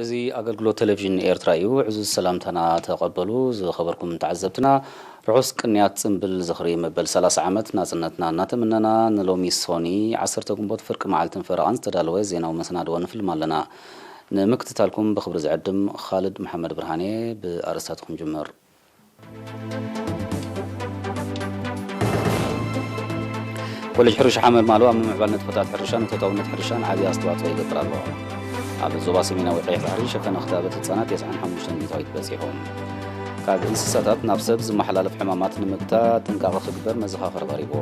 እዚ ኣገልግሎት ቴሌቪዥን ኤርትራ እዩ። ዕዙዝ ሰላምታና ተቐበሉ። ዝኸበርኩም ተዓዘብትና፣ ርሑስ ቅንያት ጽምብል ዝኽሪ መበል ሰላሳ ዓመት ናጽነትና እናተመነና፣ ንሎሚ ሶኒ ዓሰርተ ግንቦት ፍርቂ መዓልትን ፈረቓን ዝተዳለወ ዜናዊ መሰናድዎ ንፍልም ኣለና። ንምክትታልኩም ብኽብሪ ዝዕድም ኻልድ መሓመድ ብርሃኔ። ብኣርእስታት ክንጅምር። ኮሌጅ ሕርሻ ሓመልማሎ ኣብ ምምዕባል ንጥፈታት ሕርሻን እቶታውነት ሕርሻን ዓብዪ ኣስተዋፅኦ ይገብር ኣሎ። ኣብ ዞባ ሰሜናዊ ቀይሕ ባሕሪ ሸፈነ ክታበት ህፃናት ተስዓን ሓሙሽተን ሚእታዊት በፂሑ። ካብ እንስሳታት ናብ ሰብ ዝመሓላለፍ ሕማማት ንምግታእ ጥንቃቐ ክግበር መዘኻኸሪ ቀሪቡ።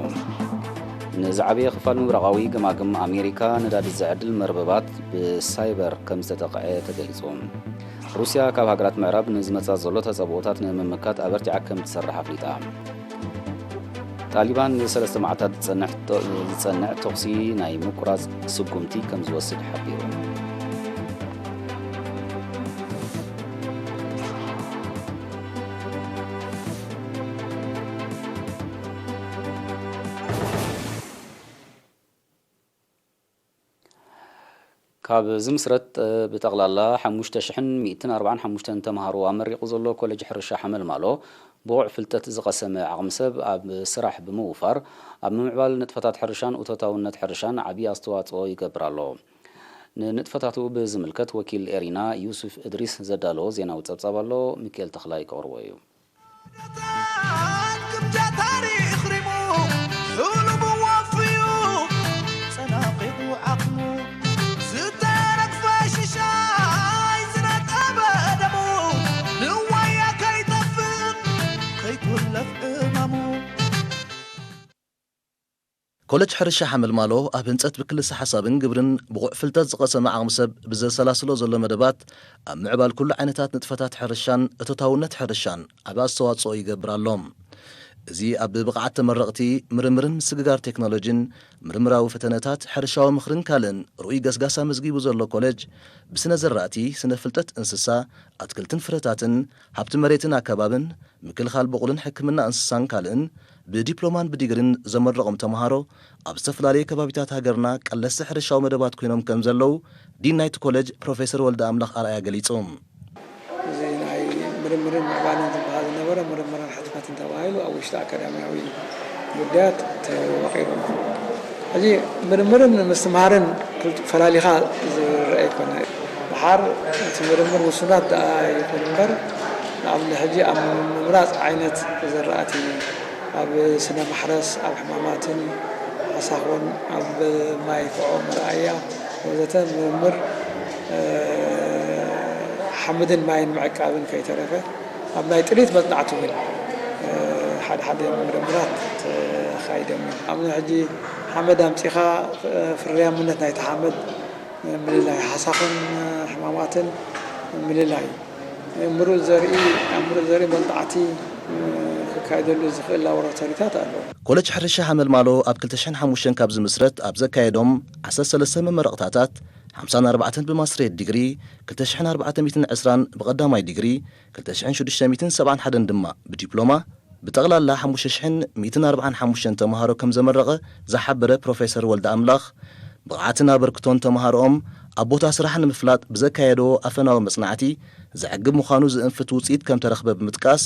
ንዝዓበየ ክፋል ምብራቓዊ ገማግም ኣሜሪካ ነዳዲ ዘዕድል መርበባት ብሳይበር ከም ዝተጠቕዐ ተገሊጹ። ሩስያ ካብ ሃገራት ምዕራብ ንዝመጻ ዘሎ ተጻብኦታት ንምምካት ኣበርቲዓ ከም ትሰርሕ ኣፍሊጣ። ጣሊባን ንሰለስተ መዓልታት ዝጸንሕ ቶ-፣ ዝጸንዕ ተኹሲ ናይ ምቁራጽ ስጉምቲ ከም ዝወስድ ሓቢሩ። ካብ ዝምስረት፣ እ፣ ብጠቕላላ ሓሙሽተ ሽሕን ሚእትን ኣርባዓን ሓሙሽተን ተምሃሮ ኣመሪቑ ዘሎ ኮሌጅ ሕርሻ ሓመልማሎ፣ ብቑዕ ፍልጠት ዝቐሰመ ዓቕሚ ሰብ ኣብ ስራሕ ብምውፋር፣ ኣብ ምምዕባል ንጥፈታት ሕርሻን እቶታውነት ሕርሻን ዓብዪ ኣስተዋፅኦ ይገብር ኣሎ። ንንጥፈታቱ ብዝምልከት፣ ወኪል ኤሪና ዩሱፍ እድሪስ ዘዳለዎ ዜናዊ ጸብጻብ ኣሎ፣ ሚካኤል ተኽላይ ከቕርቦ እዩ። ግምጃ ታሪኽ ሪሙ፣ ሕሉሙ ወፍዩ፣ ጸናቒቑ ዓቕሙ፣ ዝተረግፈ ሽሻይ ዝነጠበ ደሙ፣ ንዋያ ከይጠፍእ፣ ከይትውለፍ ዕማሙ። ኮለጅ ሕርሻ ሓመልማሎ ኣብ ህንጸት ብክልሰ ሓሳብን ግብርን ብቑዕ ፍልጠት ዝቐሰመ ዓቕሚ ሰብ ብዘሰላስሎ ዘሎ መደባት ኣብ ምዕባል ኩሉ ዓይነታት ንጥፈታት ሕርሻን እቶታውነት ሕርሻን ዓቢ ኣስተዋጽኦ ይገብር ኣሎ። እዚ ኣብ ብብቕዓት ተመረቕቲ፣ ምርምርን ምስግጋር ቴክኖሎጂን፣ ምርምራዊ ፈተነታት፣ ሕርሻዊ ምኽርን ካልእን ርኡይ ገስጋስ ኣመዝጊቡ ዘሎ ኮለጅ ብስነ ዘራእቲ፣ ስነ ፍልጠት እንስሳ፣ ኣትክልትን ፍረታትን፣ ሃብቲ መሬትን ኣከባብን፣ ምክልኻል ብቑልን ሕክምና እንስሳን ካልእን ብዲፕሎማን ብዲግሪን ዘመረቑም ተምሃሮ ኣብ ዝተፈላለዩ ከባቢታት ሃገርና ቀለስቲ ሕርሻዊ መደባት ኮይኖም ከም ዘለዉ ዲን ናይቲ ኮለጅ ፕሮፌሰር ወልደ ኣምላኽ ኣርኣያ ገሊጹ። እዚ ናይ ምርምርን ምዕባለን ዝበሃል ዝነበረ ምርምርን ሕትመትን ተባሂሉ ኣብ ውሽጢ ኣካዳሚያዊ ጉዳያት ተወቒሩ። ሕጂ ምርምርን ምስትምሃርን ክልቲኡ ፈላሊኻ ዝረአ ኣይኮነ። ደሓር እቲ ምርምር ውሱናት ደኣ ይኹን እምበር፣ ንኣብነት ሕጂ ኣብ ምምራጽ ዓይነት ዘራእቲ፣ ኣብ ስነ ማሕረስ፣ ኣብ ሕማማትን ሓሳኹን፣ ኣብ ማይ ፍዖ መርኣያ ወዘተ ምርምር፣ እ፣ ሓመድን ማይን ምዕቃብን ከይተረፈ፣ ኣብ ናይ ጥሪት መጽናዕቲ እውን፣ እ፣ ሓደ ሓደ ምርምራት ተኻይዶም እዮም። ኣብነት ሕጂ ሓመድ ኣምጺኻ፣ እ፣ ፍርያምነት ናይቲ ሓመድ ምልላይ፣ ሓሳኹን ሕማማትን ምልላይ፣ ምሩፅ ዘርኢ፣ ኣብ ምሩፅ ዘርኢ መጥቃዕቲ ክካየደሉ ዝኽእል ላቦራቶሪታት ኣለዉ። ኮለጅ ሕርሻ ሓመልማሎ ኣብ ክልተ ሽሕን ሓሙሽተን ካብ ዝምስረት ኣብ ዘካየዶም ዓሰርተ ሰለስተ መመረቕታታት፣ ሓምሳን ኣርባዕተን ብማስትሬት ዲግሪ፣ ክልተ ሽሕን ኣርባዕተ ሚእትን ዕስራን ብቐዳማይ ዲግሪ፣ ክልተ ሽሕን ሽዱሽተ ሚእትን ሰብዓን ሓደን ድማ ብዲፕሎማ፣ ብጠቕላላ ሓሙሽተ ሽሕን ሚእትን ኣርባዓን ሓሙሽተን ተምሃሮ ከም ዘመረቐ ዝሓበረ ፕሮፌሰር ወልደ ኣምላኽ፣ ብቕዓትን ኣበርክቶን ተምሃሮኦም ኣብ ቦታ ስራሕ ንምፍላጥ ብዘካየድዎ ኣፈናዊ መጽናዕቲ ዘዕግብ ምዃኑ ዝእንፍት ውጽኢት ከም ተረኽበ ብምጥቃስ፣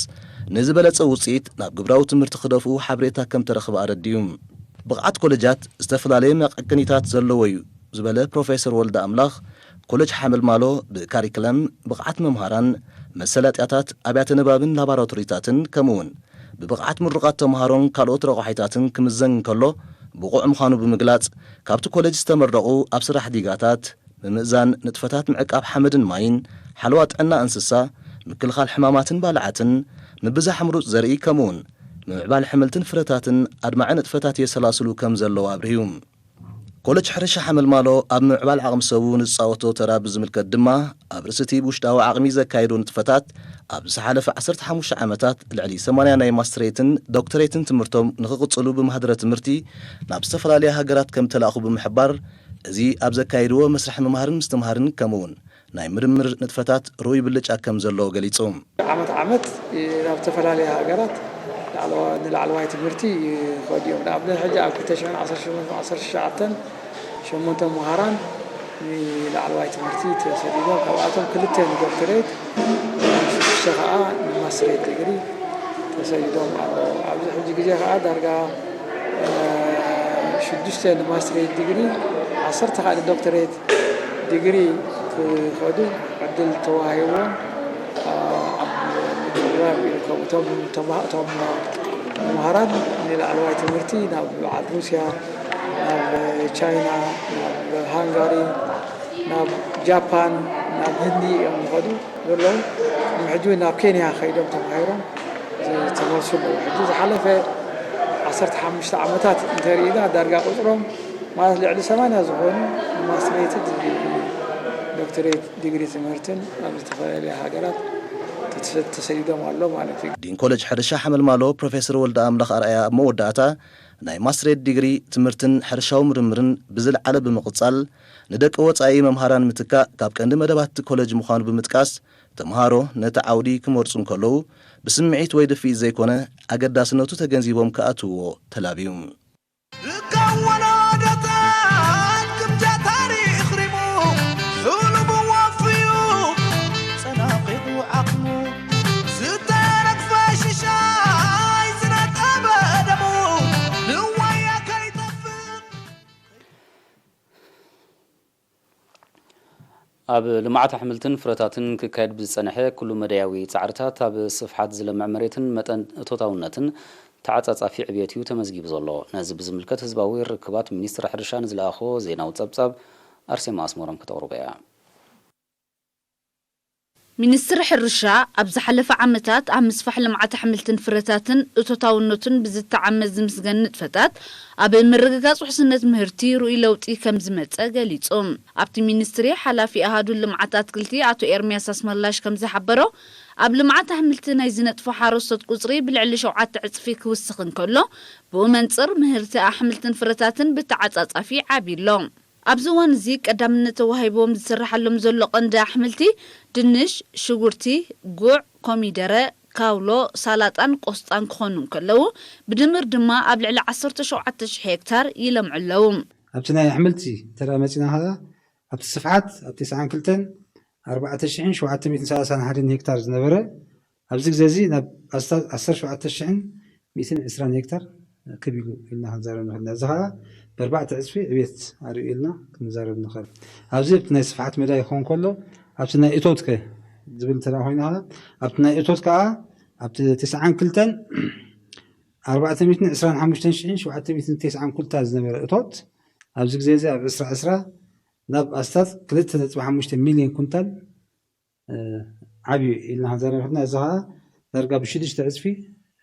ንዝበለጸ ውጽኢት ናብ ግብራዊ ትምህርቲ ክደፍኡ ሓበሬታ ከም ተረኽበ ኣረድዩ። ብቕዓት ኮለጃት ዝተፈላለየ መቐቀኒታት ዘለዎ እዩ ዝበለ ፕሮፌሰር ወልደ ኣምላኽ፣ ኮለጅ ሓመልማሎ ብካሪክለም፣ ብቕዓት መምሃራን፣ መሰላጥያታት ኣብያተ ንባብን ላቦራቶሪታትን፣ ከምኡውን ብብቕዓት ምሩቓት ተምሃሮን ካልኦት ረቋሒታትን ክምዘን እንከሎ፣ ብቑዕ ምዃኑ ብምግላጽ፣ ካብቲ ኮለጅ ዝተመረቑ ኣብ ስራሕ ዲጋታት፣ ምምእዛን ንጥፈታት ምዕቃብ ሓመድን ማይን፣ ሓለዋ ጥዕና እንስሳ፣ ምክልኻል ሕማማትን ባልዓትን፣ ምብዛሕ ምሩፅ ዘርኢ ከምኡውን ምምዕባል ሕምልትን ፍረታትን ኣድማዒ ንጥፈታት የሰላስሉ ከም ዘለዉ ኣብርህዩ። ኮለጅ ሕርሻ ሓመልማሎ ኣብ ምምዕባል ዓቕሚ ሰቡ ንዝፃወቶ ተራ ብዝምልከት ድማ፣ ኣብ ርእሲ እቲ ብውሽጣዊ ዓቕሚ ዘካየዶ ንጥፈታት፣ ኣብ ዝሓለፈ ዓሰርተ ሓሙሽተ ዓመታት ልዕሊ ሰማንያ ናይ ማስትሬትን ዶክተሬትን ትምህርቶም ንኽቕፅሉ ብማህደረ ትምህርቲ ናብ ዝተፈላለያ ሃገራት ከም ተላእኹ ብምሕባር፣ እዚ ኣብ ዘካየድዎ መስርሕ ምምሃርን ምስትምሃርን ከምኡውን ናይ ምርምር ንጥፈታት ርኡይ ብልጫ ከም ዘለዎ ገሊጹ። ዓመት ዓመት ናብ ዝተፈላለያ ሃገራት ላዕለዋ-፣ ንላዕለዋይ ትምህርቲ ይኸዱ እዮም። ንኣብነት ሕጂ ኣብ ክልተ ሽሕን ዓሰርተ ሸሞንተን ዓሰርተ ትሽዓተን ሸሞንተ ምሃራን ንላዕለዋይ ትምህርቲ ተሰዲዶም፣ ካብኣቶም ክልተ ንዶክተሬት፣ ሽዱሽተ ከዓ ንማስትሬት ዲግሪ ተሰዲዶም ኣለዉ። ኣብዚ ሕጂ ግዜ ከዓ ዳርጋ ሽዱሽተ ንማስትሬት ዲግሪ፣ ዓሰርተ ከዓ ንዶክተሬት ዲግሪ ክኸዱ ዕድል ተዋሂቦም። ኣብ ምድራብ ይርከቡ። እቶም ተማ- እቶም መምሃራን ንላዕለዋይ ትምህርቲ ናብ በዓል ሩስያ፣ ናብ ቻይና፣ ናብ ሃንጋሪ፣ ናብ ጃፓን፣ ናብ ህንዲ እዮም ዝኸዱ ዘለዉ። ሕጂ ናብ ኬንያ ከይዶም ተማሂሮም ዝተመልሱ ኣለዉ። ሕጂ ዝሓለፈ ዓሰርተ ሓሙሽተ ዓመታት እንተሪኢና ዳርጋ ቁፅሮም ማለት ልዕሊ ሰማንያ ዝኾኑ ማስትሬት ዶክተሬት ዲግሪ ትምህርትን ኣብ ዝተፈላለያ ሃገራት ተሰዲዶም ኣሎ ማለት እዩ። ዲን ኮለጅ ሕርሻ ሓመልማሎ ፕሮፌሰር ወልደ ኣምላኽ ኣርኣያ ኣብ መወዳእታ ናይ ማስትሬት ዲግሪ ትምህርትን ሕርሻዊ ምርምርን ብዝለዓለ ብምቕጻል ንደቂ ወጻኢ መምሃራን ምትካእ ካብ ቀንዲ መደባት እቲ ኮለጅ ምዃኑ ብምጥቃስ ተምሃሮ ነቲ ዓውዲ ክመርጹ እንከለዉ ብስምዒት ወይ ድፍኢት ዘይኮነ ኣገዳስነቱ ተገንዚቦም ክኣትውዎ ተላብዩ። ዝከወኖ ደታን ክብዳ ታሪኽ ሪሙ፣ ሕሉሙ ወፍዩ፣ ጸናቂቑ ዓቕሙ፣ ዝተረግፈ ሽሻይ ዝነጠበ ደሙ፣ ንዋያ ከይጠፍእ። ኣብ ልምዓት ኣሕምልትን ፍረታትን ክካየድ ብዝጸንሐ ኩሉ መዳያዊ ጻዕርታት ኣብ ስፍሓት ዝለምዕ መሬትን መጠን እቶታውነትን ተዓጻጻፊ ዕብየት እዩ ተመዝጊቡ ዘሎ። ነዚ ብዝምልከት ህዝባዊ ርክባት ሚኒስትሪ ሕርሻ ንዝለኣኾ ዜናዊ ጸብጻብ ኣርሴማ ኣስመሮም ከተቕርቦ እያ። ሚኒስትሪ ሕርሻ ኣብ ዝሓለፈ ዓመታት ኣብ ምስፋሕ ልምዓት ኣሕምልትን ፍረታትን እቶታውነቱን ብዝተዓመ ዝምስገን ንጥፈታት ኣብ ምርግጋጽ ውሕስነት ምህርቲ ርኡይ ለውጢ ከም ዝመጸ ገሊጹ። ኣብቲ ሚኒስትሪ ሓላፊ ኣሃዱ ልምዓት ኣትክልቲ ኣቶ ኤርሚያስ ኣስመላሽ ከም ዝሓበሮ፣ ኣብ ልምዓት ኣሕምልቲ ናይ ዝነጥፉ ሓረስቶት ቁጽሪ ብልዕሊ ሸውዓተ ዕጽፊ ክውስኽ እንከሎ፣ ብኡ መንጽር ምህርቲ ኣሕምልትን ፍረታትን ብተዓጻጻፊ ዓብዩ ኣሎ። ኣብዚ እዋን እዚ ቀዳምነት ተዋሂብዎም ዝስርሓሎም ዘሎ ቀንዲ ኣሕምልቲ ድንሽ፣ ሽጉርቲ፣ ጉዕ፣ ኮሚደረ፣ ካውሎ፣ ሳላጣን ቆስጣን ክኾኑ እንከለዉ፣ ብድምር ድማ ኣብ ልዕሊ ዓሰርተ ሸውዓተ ሽሕ ሄክታር ይለምዑ ኣለዉ። ኣብቲ ናይ ኣሕምልቲ እንተ ደኣ መጺና ኸኣ፣ ኣብቲ ስፍሓት ኣብ ተስዓን ክልተን ኣርባዕተ ሽሕን ሸውዓተ ሚእትን ሰላሳን ሓደን ሄክታር ዝነበረ፣ ኣብዚ ግዜ እዚ ናብ ኣስታት ዓሰርተ ሸውዓተ ሽሕን ሚእትን ዕስራን ሄክታር ክብ ኢሉ ኢልና ክንዛረብ ንኽእል ኢና። እዚ ኸኣ ብኣርባዕተ ዕጽፊ ዕብየት ኣርእዩ ኢልና ክንዛረብ ንኽእል። ኣብዚ ኣብቲ ናይ ስፍሓት መዳይ ክኸውን ከሎ፣ ኣብቲ ናይ እቶት ከ ዝብል እንተ ደኣ ኮይኑ ኸኣ፣ ኣብቲ ናይ እቶት ከኣ ኣብቲ ተስዓን ክልተን ኣርባዕተ ሚእትን ዕስራን ሓሙሽተን ሽሕን ሸውዓተ ሚእትን ተስዓን ኩንታል ዝነበረ እቶት፣ ኣብዚ ግዜ እዚ ኣብ ዕስራ ዕስራ ናብ ኣስታት ክልተ ነጥቢ ሓሙሽተ ሚልዮን ኩንታል፣ እ፣ ዓብዩ ኢልና ክንዛረብ ንኽእል ኢና። እዚ ኸኣ ዳርጋ ብሽዱሽተ ዕጽፊ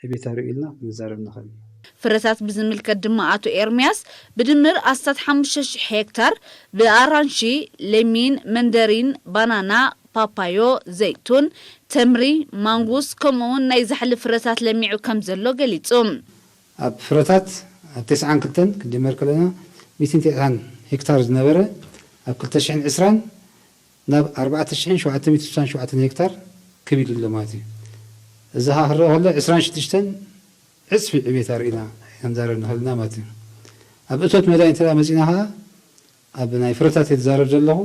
ዕብየት ኣርእዩ ኢልና ክንዛረብ ንኽእል። ፍረታት ብዝምልከት ድማ ኣቶ ኤርምያስ፣ ብድምር ኣስታት ሓሙሽተ ሽሕ ሄክታር ብኣራንሺ፣ ለሚን፣ መንደሪን፣ ባናና፣ ፓፓዮ፣ ዘይቱን፣ ተምሪ፣ ማንጉስ፣ ከምኡ'ውን ናይ ዛሕሊ ፍረታት ለሚዑ ከም ዘሎ ገሊጹ። ኣብ ፍረታት ኣብ ተስዓን ክልተን ክንጅመር ከለና፣ ሚእትን ተስዓን ሄክታር ዝነበረ፣ ኣብ ክልተ ሽሕን ዕስራን ናብ ኣርባዕተ ሽሕን ሸውዓተ ሚእትን ስሳን ሸውዓተን ሄክታር ክብ ኢሉ ኣሎ ማለት እዩ። እዚ ኸኣ ክረአ ከሎ፣ ዕስራን ሽዱሽተን ዕጽፊ ዕብየት ኣርኢና ክንዛረብ ንኽእል ኢና ማለት እዩ። ኣብ እቶት መዳይ እንተ ደኣ መጺና ኸኣ፣ ኣብ ናይ ፍረታት እየ ዝዛረብ ዘለኹ።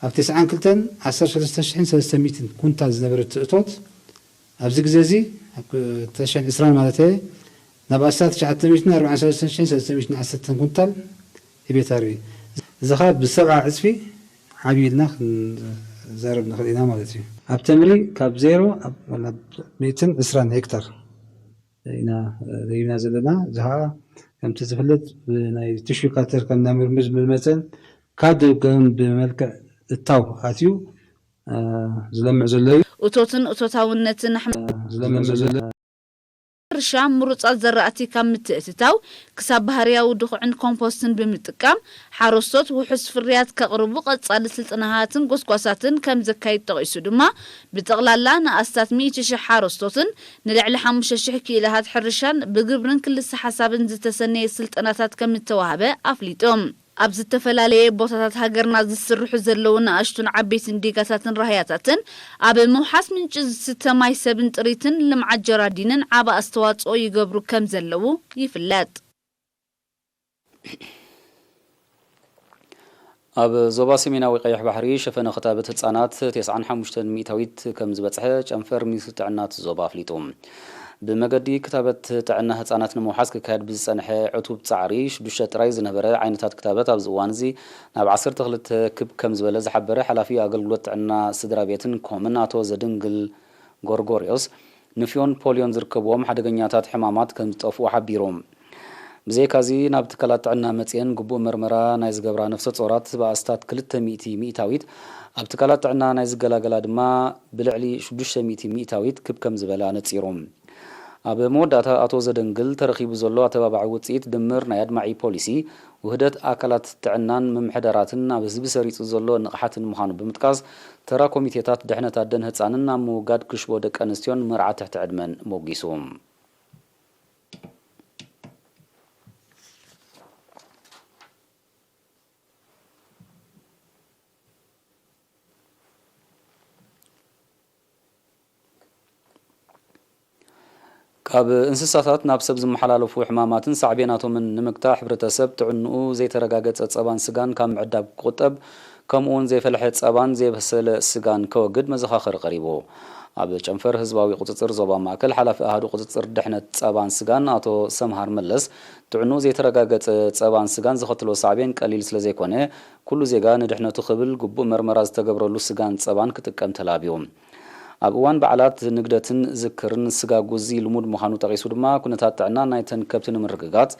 ኣብ ተስዓን ክልተን ዓሰርተ ሰለስተ ሽሕን ሰለስተ ሚእትን ኩንታል ዝነበረት እቶት፣ ኣብዚ ግዜ እዚ፣ ኣብ ክልተ ሽሕን ዕስራን ማለት እየ፣ ናብ ኣስታት ትሽዓተ ሚእትን ኣርባዓን ሰለስተን ሽሕን ሰለስተ ሚእትን ዓሰርተን ኩንታል ዕብየት ኣርኢ። እዚ ኸኣ ብሰብዓ ዕጽፊ ዓብዩ ኢልና ክንዛረብ ንኽእል ኢና ማለት እዩ። ኣብ ተምሪ ካብ ዜሮ ኣብ፣ ናብ ሚእትን ዕስራን ሄክታር ኢና ደይብና ዘለና። እዚ ኸኣ ከምቲ ዝፍለጥ ብናይ ቲሹ ካልቸር ከም ናይ ምርምር ዝብል መጠን ካብ ደገ እውን ብመልክዕ እታው ኣትዩ፣ እ፣ ዝለምዕ ዘሎ እዩ። እቶትን እቶታውነትን ኣሕም-፣ ዝለምዕ ዘሎ ሕርሻ ምሩጻት ዘራእቲ ካብ ምትእትታው ክሳብ ባህርያዊ ድኹዕን ኮምፖስትን ብምጥቃም ሓረስቶት ውሑስ ፍርያት ከቕርቡ ቀጻሊ ስልጠናታትን ጎስጓሳትን ከም ዘካይድ ጠቒሱ ድማ፣ ብጠቕላላ ንኣስታት ሚእቲ ሽሕ ሓረስቶትን ንልዕሊ ሓሙሽተ ሽሕ ክኢላታት ሕርሻን ብግብርን ክልሰ ሓሳብን ዝተሰነየ ስልጠናታት ከም እተዋህበ ኣፍሊጡ። ኣብ ዝተፈላለየ ቦታታት ሃገርና ዝስርሑ ዘለዉ ንኣሽቱን ዓበይትን ዲጋታትን ራህያታትን ኣብ ምውሓስ ምንጪ ዝስተ ማይ ሰብን ጥሪትን ልምዓት ጀራዲንን ዓቢ ኣስተዋጽኦ ይገብሩ ከም ዘለዉ ይፍለጥ። ኣብ ዞባ ሰሜናዊ ቀይሕ ባሕሪ ሸፈነ ክታበት ህጻናት ተስዓን ሓሙሽተን ሚእታዊት ከም ዝበጽሐ ጨንፈር ሚኒስትሪ ጥዕና እቲ ዞባ ኣፍሊጡ። ብመገዲ ክታበት ጥዕና ህጻናት ንምውሓዝ ክካየድ ብዝጸንሐ ዕቱብ ጻዕሪ ሽዱሽተ ጥራይ ዝነበረ ዓይነታት ክታበት ኣብዚ እዋን እዚ ናብ ዓሰርተ ክልተ ክብ ከም ዝበለ ዝሓበረ ሓላፊ ኣገልግሎት ጥዕና ስድራ ቤትን ኮምን ኣቶ ዘድንግል ጎርጎርዮስ ንፍዮን ፖልዮን ዝርከብዎም ሓደገኛታት ሕማማት ከም ዝጠፍኡ ሓቢሩ። ብዘይካዚ ናብ ትካላት ጥዕና መጽየን ግቡእ መርመራ ናይ ዝገብራ ነፍሰ ጾራት ብኣስታት ክልተ ሚእቲ ሚእታዊት ኣብ ትካላት ጥዕና ናይ ዝገላገላ ድማ ብልዕሊ ሽዱሽተ ሚእቲ ሚእታዊት ክብ ከም ዝበላ ነጺሩ። ኣብ መወዳእታ ኣቶ ዘደንግል ተረኺቡ ዘሎ ኣተባባዒ ውጽኢት ድምር ናይ ኣድማዒ ፖሊሲ ውህደት ኣካላት ጥዕናን ምምሕዳራትን ኣብ ህዝቢ ሰሪጹ ዘሎ ንቕሓትን ምዃኑ ብምጥቃስ፣ ተራ ኮሚቴታት ድሕነት ኣደን ህጻንን ኣብ ምውጋድ ክሽቦ ደቂ ኣንስትዮን መርዓ ትሕቲ ዕድመን ሞጊሱ። ካብ እንስሳታት ናብ ሰብ ዝመሓላለፉ ሕማማትን ሳዕቤናቶምን ንምግታእ፣ ሕብረተሰብ ጥዕንኡ ዘይተረጋገጸ ጸባን ስጋን ካብ ምዕዳግ ክቑጠብ፣ ከምኡውን ዘይፈልሐ ጸባን ዘይበሰለ ስጋን ከወግድ መዘኻኸሪ ቀሪቡ። ኣብ ጨንፈር ህዝባዊ ቁጽጽር ዞባ ማእከል ሓላፊ ኣሃዱ ቁጽጽር ድሕነት ጸባን ስጋን ኣቶ ሰምሃር መለስ፣ ጥዕንኡ ዘይተረጋገጸ ጸባን ስጋን ዘኸትሎ ሳዕቤን ቀሊል ስለ ዘይኮነ፣ ኩሉ ዜጋ ንድሕነቱ ክብል ግቡእ መርመራ ዝተገብረሉ ስጋን ጸባን ክጥቀም ተላብዩ። ኣብ እዋን በዓላት፣ ንግደትን ዝክርን ስጋ ጉዚ ልሙድ ምዃኑ ጠቒሱ ድማ፣ ኩነታት ጥዕና ናይተን ከብቲ ንምርግጋጽ፣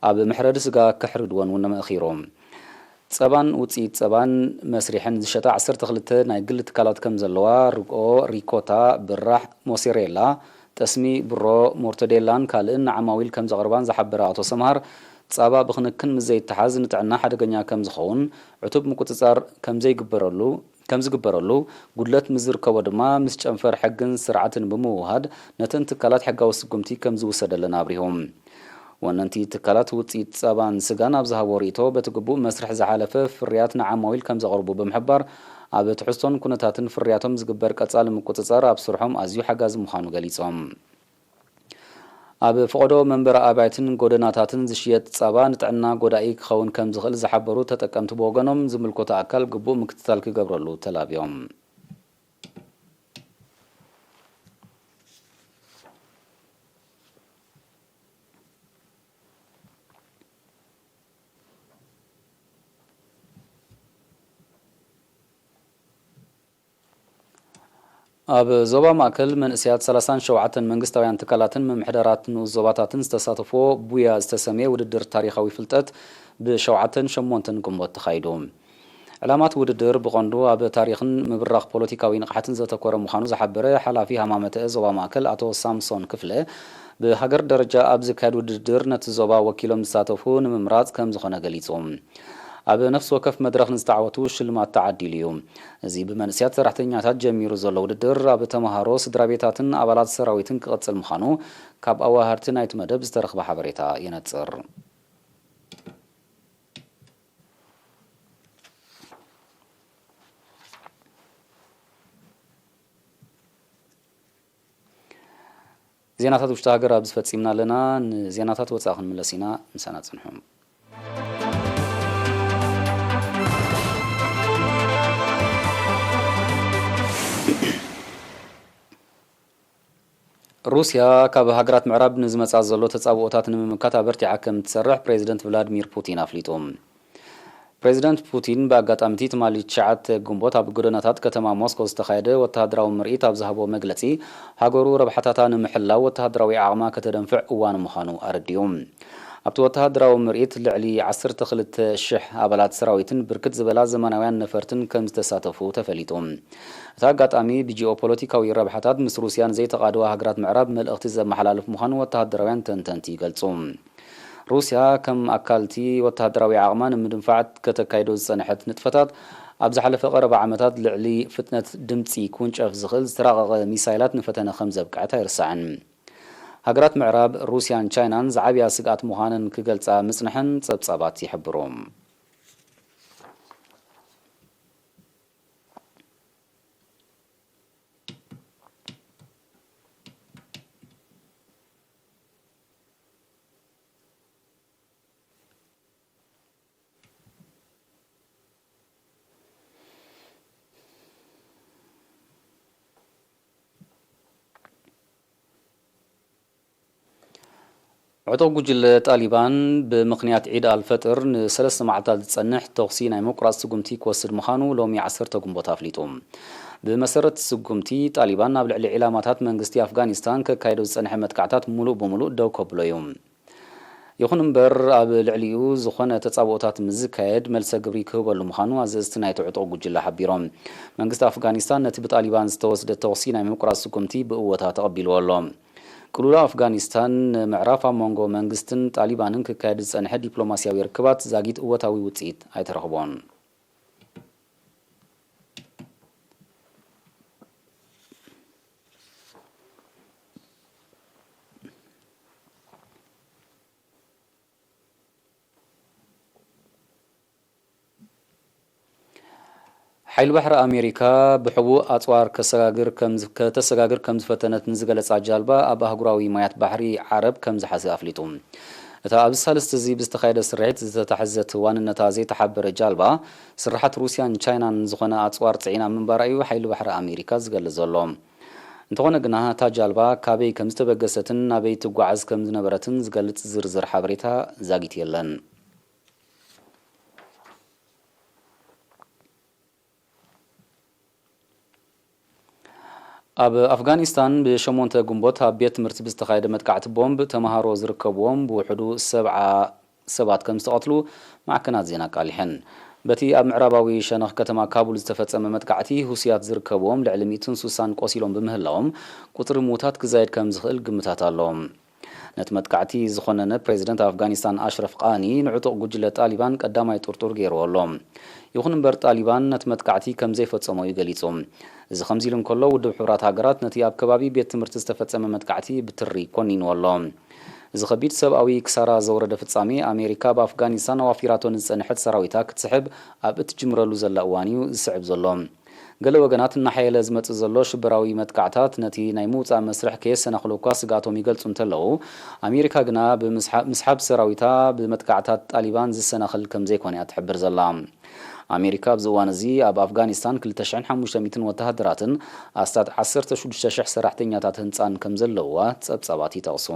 ኣብ መሕረዲ ስጋ ከሕርድወን እውን መኺሩ። ጸባን ውጽኢት ጸባን መስሪሐን ዝሸጣ ዓሰርተ ክልተ ናይ ግሊ ትካላት ከም ዘለዋ፣ ርግኦ፣ ሪኮታ፣ ብራሕ፣ ሞሴሬላ፣ ጠስሚ፣ ብሮ፣ ሞርተዴላን ካልእን ንዓማዊል ከም ዘቕርባን ዝሓበረ ኣቶ ሰምሃር፣ ጸባ ብክንክን ምስ ዘይተሓዝ ንጥዕና ሓደገኛ ከም ዝኸውን፣ ዕቱብ ምቁጽጻር ከም ዘይግበረሉ፣ ከም ዝግበረሉ፣ ጉድለት ምስ ዝርከቦ ድማ ምስ ጨንፈር ሕግን ስርዓትን ብምውሃድ ነተን ትካላት ሕጋዊ ስጉምቲ ከም ዝውሰደለን ኣብሪሁ። ወነንቲ ትካላት ውጽኢት ጸባን ስጋን ኣብ ዝሃቦ ርእይቶ፣ በቲ ግቡእ መስርሕ ዝሓለፈ ፍርያት ንዓማዊል ከም ዘቕርቡ ብምሕባር፣ ኣብ ትሕዝቶን ኩነታትን ፍርያቶም ዝግበር ቀጻሊ ምቁጽጻር ኣብ ስርሖም ኣዝዩ ሓጋዚ ምዃኑ ገሊጾም። ኣብ ፈቐዶ መንበሪ ኣባይትን ጎደናታትን ዝሽየጥ ጸባ ንጥዕና ጎዳኢ ክኸውን ከም ዝኽእል ዝሓበሩ ተጠቀምቲ ብወገኖም፣ ዝምልከቶ ኣካል ግቡእ ምክትታል ክገብረሉ ተላብዮም። ኣብ ዞባ ማእከል መንእሰያት ሰላሳን ሸውዓተን መንግስታውያን ትካላትን ምምሕዳራት ንኡስ ዞባታትን ዝተሳተፍዎ ቡያ ዝተሰምየ ውድድር ታሪኻዊ ፍልጠት ብሸውዓተን ሸሞንተን ግንቦት ተኻይዱ። ዕላማት ውድድር ብቐንዱ ኣብ ታሪኽን ምብራኽ ፖለቲካዊ ንቕሓትን ዘተኮረ ምዃኑ ዝሓበረ ሓላፊ ሃማመተ ዞባ ማእከል ኣቶ ሳምሶን ክፍለ፣ ብሃገር ደረጃ ኣብ ዝካየድ ውድድር ነቲ ዞባ ወኪሎም ዝሳተፉ ንምምራጽ ከም ዝኾነ ገሊጹ። ኣብ ነፍሲ ወከፍ መድረኽ ንዝተዓወቱ ሽልማት ተዓዲሉ እዩ። እዚ ብመንእሰያት ሰራሕተኛታት ጀሚሩ ዘሎ ውድድር፣ ኣብ ተመሃሮ፣ ስድራ ቤታትን ኣባላት ሰራዊትን ክቕጽል ምዃኑ ካብ ኣዋሃድቲ ናይቲ መደብ ዝተረኽበ ሓበሬታ የነጽር። ዜናታት ውሽጢ ሃገር ኣብዚ ፈጺምና ኣለና። ንዜናታት ወጻኢ ክንምለስ ኢና። ምሳና ጽንሑ። ሩስያ ካብ ሃገራት ምዕራብ ንዝመጻ ዘሎ ተጻብኦታት ንምምካት ኣበርቲዓ ከም እትሰርሕ ፕሬዚደንት ቭላድሚር ፑቲን ኣፍሊጡ። ፕሬዚደንት ፑቲን ብኣጋጣሚ እቲ ትማሊ ትሽዓተ ግንቦት ኣብ ጎደናታት ከተማ ሞስኮ ዝተኻየደ ወተሃደራዊ ምርኢት ኣብ ዝሃቦ መግለጺ፣ ሃገሩ ረብሓታታ ንምሕላው ወተሃደራዊ ዓቕማ ከተደንፍዕ እዋኑ ምዃኑ ኣረዲኡ። ኣብቲ ወተሃደራዊ ምርኢት ልዕሊ ዓሰርተ ክልተ ሽሕ ኣባላት ሰራዊትን ብርክት ዝበላ ዘመናውያን ነፈርትን ከም ዝተሳተፉ ተፈሊጡ። እቲ ኣጋጣሚ ብጂኦፖለቲካዊ ረብሓታት ምስ ሩስያ ንዘይተቓድዋ ሃገራት ምዕራብ መልእኽቲ ዘመሓላልፍ ምዃኑ ወተሃደራውያን ተንተንቲ ይገልጹ። ሩስያ ከም ኣካል እቲ ወተሃደራዊ ዓቕማ ንምድንፋዕ ከተካይዶ ዝጸንሐት ንጥፈታት፣ ኣብ ዝሓለፈ ቀረባ ዓመታት ልዕሊ ፍጥነት ድምጺ ክውንጨፍ ዝኽእል ዝተራቐቐ ሚሳይላት ንፈተነ ከም ዘብቅዐት ኣይርሳዕን። ሃገራት ምዕራብ፣ ሩስያን ቻይናን ዝዓብያ ስግኣት ምዃነን ክገልጻ ምጽንሐን ጸብጻባት ይሕብሩ። ዕጡቕ ጉጅለ ጣሊባን ብምኽንያት ዒድ ኣልፈጥር ንሰለስተ መዓልታት ዝጸንሕ ተኹሲ ናይ ምቁራጽ ስጉምቲ ክወስድ ምዃኑ ሎሚ ዓሰርተ ግንቦት ኣፍሊጡ። ብመሰረት ስጉምቲ፣ ጣሊባን ኣብ ልዕሊ ዒላማታት መንግስቲ ኣፍጋኒስታን ከካይዶ ዝጸንሐ መጥቃዕታት ሙሉእ ብሙሉእ ደው ከብሎ እዩ። ይኹን እምበር፣ ኣብ ልዕሊኡ ዝኾነ ተጻብኦታት ምስ ዝካየድ መልሰ ግብሪ ክህበሉ ምዃኑ ኣዘዝቲ ናይቲ ዕጡቕ ጉጅለ ሓቢሮም። መንግስቲ ኣፍጋኒስታን ነቲ ብጣሊባን ዝተወስደ ተኹሲ ናይ ምቁራጽ ስጉምቲ ብእወታ ተቐቢልዎ ኣሎ። ቅልውላው ኣፍጋኒስታን ንምዕራፍ ኣብ መንጎ መንግስትን ጣሊባንን ክካየድ ዝጸንሐ ዲፕሎማስያዊ ርክባት ዛጊት እወታዊ ውጽኢት ኣይተረኽቦን። ሓይሊ ባሕሪ ኣሜሪካ ብሕቡእ ኣጽዋር ከሰጋግር ከም ዝ-፣ ከተሰጋግር ከም ዝፈተነት ንዝገለጻ ጃልባ ኣብ ኣህጉራዊ ማያት ባሕሪ ዓረብ ከም ዝሓዘ ኣፍሊጡ። እታ ኣብዚ ሳልስቲ እዚ ብዝተኻየደ ስርሒት ዝተታሕዘት ዋንነታ ዘይተሓበረ ጃልባ፣ ስርሓት ሩስያን ቻይናን ዝኾነ ኣጽዋር ጽዒና ምንባራ እዩ ሓይሊ ባሕሪ ኣሜሪካ ዝገልጽ ዘሎ። እንተኾነ ግና፣ እታ ጃልባ ካበይ ከም ዝተበገሰትን ናበይ ትጓዓዝ ከም ዝነበረትን ዝገልጽ ዝርዝር ሓበሬታ ዛጊት የለን። ኣብ ኣፍጋኒስታን ብሸሞንተ ግንቦት ኣብ ቤት ትምህርቲ ብዝተኻየደ መጥቃዕቲ ቦምብ፣ ተምሃሮ ዝርከብዎም ብውሕዱ ሰብዓ ሰባት ከም ዝተቐትሉ ማዕከናት ዜና ኣቃሊሐን። በቲ ኣብ ምዕራባዊ ሸነኽ ከተማ ካቡል ዝተፈጸመ መጥቃዕቲ፣ ሁሲያት ዝርከብዎም ልዕሊ ሚእትን ሱሳን ቆሲሎም ብምህላዎም፣ ቁጽሪ ምዉታት ክዛየድ ከም ዝኽእል ግምታት ኣሎ። ነቲ መጥቃዕቲ ዝኾነነ ፕሬዚደንት ኣፍጋኒስታን ኣሽረፍ ቃኒ፣ ንዕጡቕ ጉጅለ ጣሊባን ቀዳማይ ጥርጡር ገይርዎ ኣሎ። ይኹን እምበር፣ ጣሊባን ነቲ መጥቃዕቲ ከም ዘይፈጸሞ እዩ ገሊጹ። እዚ ከምዚ ኢሉ እንከሎ፣ ውድብ ሕቡራት ሃገራት ነቲ ኣብ ከባቢ ቤት ትምህርቲ ዝተፈጸመ መጥቃዕቲ ብትሪ ኮኒንዎ ኣሎ። እዚ ከቢድ ሰብኣዊ ክሳራ ዘውረደ ፍጻሜ፣ ኣሜሪካ ኣብ ኣፍጋኒስታን ኣዋፊራቶ ንዝጸንሐት ሰራዊታ ክትስሕብ ኣብ እትጅምረሉ ዘላ እዋን እዩ ዝስዕብ ዘሎ። ገለ ወገናት፣ እናሓየለ ዝመጽእ ዘሎ ሽበራዊ መጥቃዕታት ነቲ ናይ ምውጻእ መስርሕ ከየሰናኽሎ እኳ ስግኣቶም ይገልጹ እንተለዉ፣ ኣሜሪካ ግና ብምስሓ-፣ ምስሓብ ሰራዊታ ብመጥቃዕታት ጣሊባን ዝሰናኸል ከም ዘይኮነ እያ ትሕብር ዘላ። ኣሜሪካ ኣብዚ እዋን እዚ ኣብ ኣፍጋኒስታን ክልተ ሽሕን ሓሙሽተ ሚእትን ወተሃደራትን ኣስታት ዓሰርተ ሽዱሽተ ሽሕ ሰራሕተኛታት ህንጻን ከም ዘለውዋ ጸብጻባት ይጠቕሱ።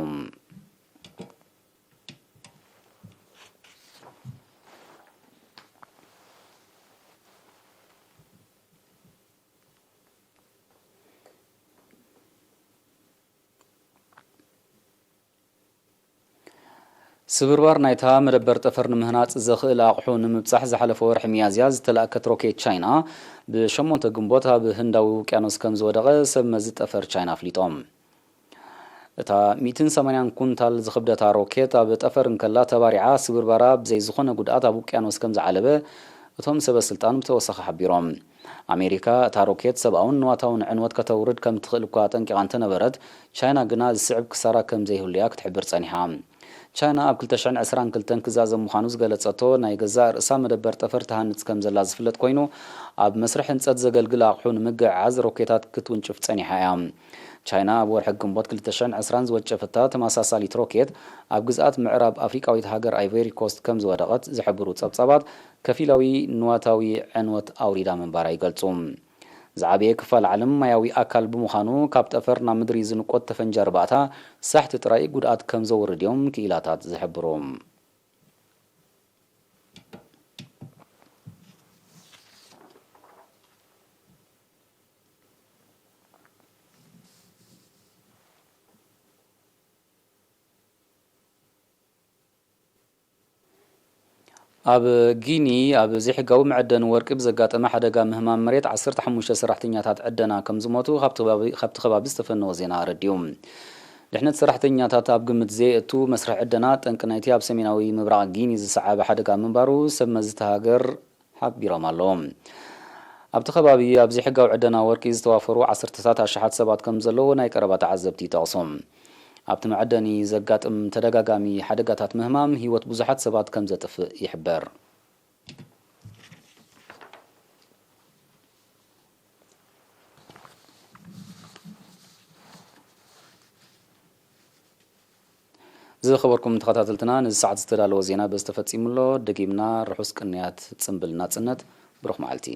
ስብርባር ናይታ መደበር ጠፈር ንምህናጽ ዘኽእል ኣቕሑ ንምብጻሕ ዝሓለፈ ወርሒ ሚያዝያ ዝተላእከት ሮኬት ቻይና፣ ብሸሞንተ ግንቦት ኣብ ህንዳዊ ውቅያኖስ ከም ዝወደቐ ሰብ መዚ ጠፈር ቻይና ኣፍሊጦም። እታ ሚእትን ሰማንያን ኩንታል ዝኽብደታ ሮኬት ኣብ ጠፈር እንከላ ተባሪዓ፣ ስብርባራ ብዘይ ዝኾነ ጉድኣት ኣብ ውቅያኖስ ከም ዝዓለበ እቶም ሰበ ስልጣን ብተወሳኺ ሓቢሮም። ኣሜሪካ እታ ሮኬት ሰብኣውን ንዋታውን ዕንወት ከተውርድ ከም ትኽእል እኳ ኣጠንቂቓ እንተነበረት፣ ቻይና ግና ዝስዕብ ክሳራ ከም ዘይህሉያ ክትሕብር ጸኒሓ። ቻይና ኣብ ክልተ ሽሕን ዕስራን ክልተን ክዛዘም ምዃኑ ዝገለጸቶ ናይ ገዛእ ርእሳ መደበር ጠፈር ትሃንጽ ከም ዘላ ዝፍለጥ ኮይኑ፣ ኣብ መስርሕ ህንጸት ዘገልግል ኣቕሑ ንምግዕዓዝ ሮኬታት ክትውንጭፍ ጸኒሓ እያ። ቻይና ኣብ ወርሒ ግንቦት ክልተ ሽሕን ዕስራን ዝወንጨፈታ ተመሳሳሊት ሮኬት፣ ኣብ ግዝኣት ምዕራብ ኣፍሪቃዊት ሃገር ኣይቮሪ ኮስት ከም ዝወደቐት ዝሕብሩ ጸብጻባት፣ ከፊላዊ ንዋታዊ ዕንወት ኣውሪዳ ምንባራ ይገልጹ። ዝዓበየ ክፋል ዓለም ማያዊ ኣካል ብምዃኑ፣ ካብ ጠፈር ናብ ምድሪ ዝንቆት ተፈንጂ ኣርባዕታ ሳሕቲ ጥራይ ጉድኣት ከም ዘውርድ እዮም ክኢላታት ዝሕብሩ። ኣብ ጊኒ ኣብ ዘይሕጋዊ መዐደኒ ወርቂ ብዘጋጠመ ሓደጋ ምህማም መሬት ዓሰርተ ሓሙሽተ ሰራሕተኛታት ዕደና ከም ዝሞቱ ካብቲ ከባቢ፣ ካብቲ ከባቢ ዝተፈነወ ዜና ኣረዲኡ። ድሕነት ሰራሕተኛታት ኣብ ግምት ዘየእቱ መስርሕ ዕደና ጠንቂ ናይቲ ኣብ ሰሜናዊ ምብራቕ ጊኒ ዝሰዓበ ሓደጋ ምንባሩ ሰብ መዚ እታ ሃገር ሓቢሮም ኣለዉ። ኣብቲ ከባቢ ኣብ ዘይሕጋዊ ዕደና ወርቂ ዝተዋፈሩ ዓሰርተታት ኣሽሓት ሰባት ከም ዘለዉ ናይ ቀረባ ተዓዘብቲ ይጠቕሱ። ኣብቲ መዐደኒ ዘጋጥም ተደጋጋሚ ሓደጋታት ምህማም ህይወት ብዙሓት ሰባት ከም ዘጥፍእ ይሕበር። ዝኸበርኩም ተኸታተልትና፣ ነዚ ሰዓት ዝተዳለወ ዜና በዚ ተፈጺሙ ኣሎ። ደጊምና ርሑስ ቅንያት ጽምብል ናጽነት፣ ብሩኽ መዓልቲ።